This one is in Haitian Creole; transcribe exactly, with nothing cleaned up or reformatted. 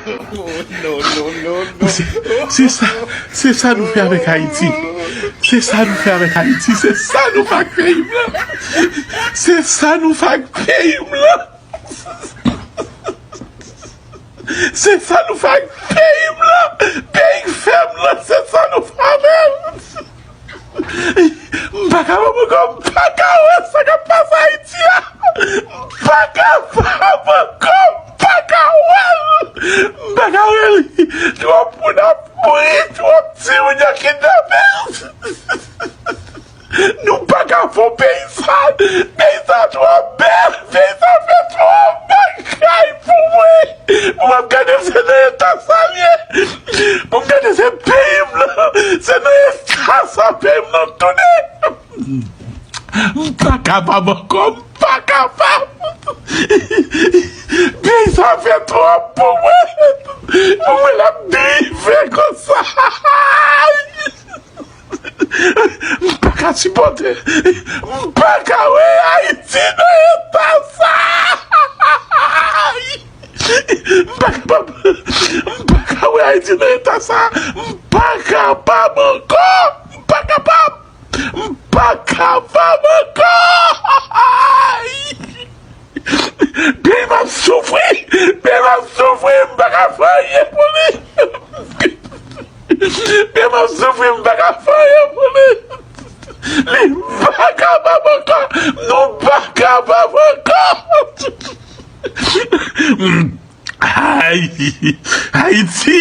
Oh, no, no, no, no. Se, se sa, se sa nou fè avèk Ayiti. Se sa nou fè avèk Ayiti. Se sa nou fè ak peyi m lan. Se sa nou fè ak peyi m lan. Se sa nou fè ak peyi m lan. Peyi fè m lan, se sa nou fè avè l. M pa kapab ankò, m pa ka wè sa k ap pase Ayiti a. M pa kapab ankò, m pa ka wè l. M pa ka wè l. Twòp moun ap mouri, twòp timoun yo kidnape. Nou pa ka fè peyi sa. Peyi sa twò bèl. Peyi sa fè twò bagay pou mwen. Pou m ap gade se nan eta sa l ye. Pou m gade se peyi m nan. Se nan eta sa peyi m nan tounen. M pa kapab ankò. M pa kapab. Peyi sa fè twòp pou mwen. Pou mwen l ap drive konsa. M pa ka sipòte. M pa ka wè Ayiti nan eta sa. M pa kapab. M pa ka wè Ayiti nan eta sa. M pa kapab ankò. M pa kapab. M pa kapab ankò. Peyi m ap soufri. Peyi m ap soufri. M pa ka fè anyen pou li. Peyi m ap soufri. M pa ka fè anyen pou li. Li pa kapab ankò. Nou pa kapab ankò. Ay, Ayiti.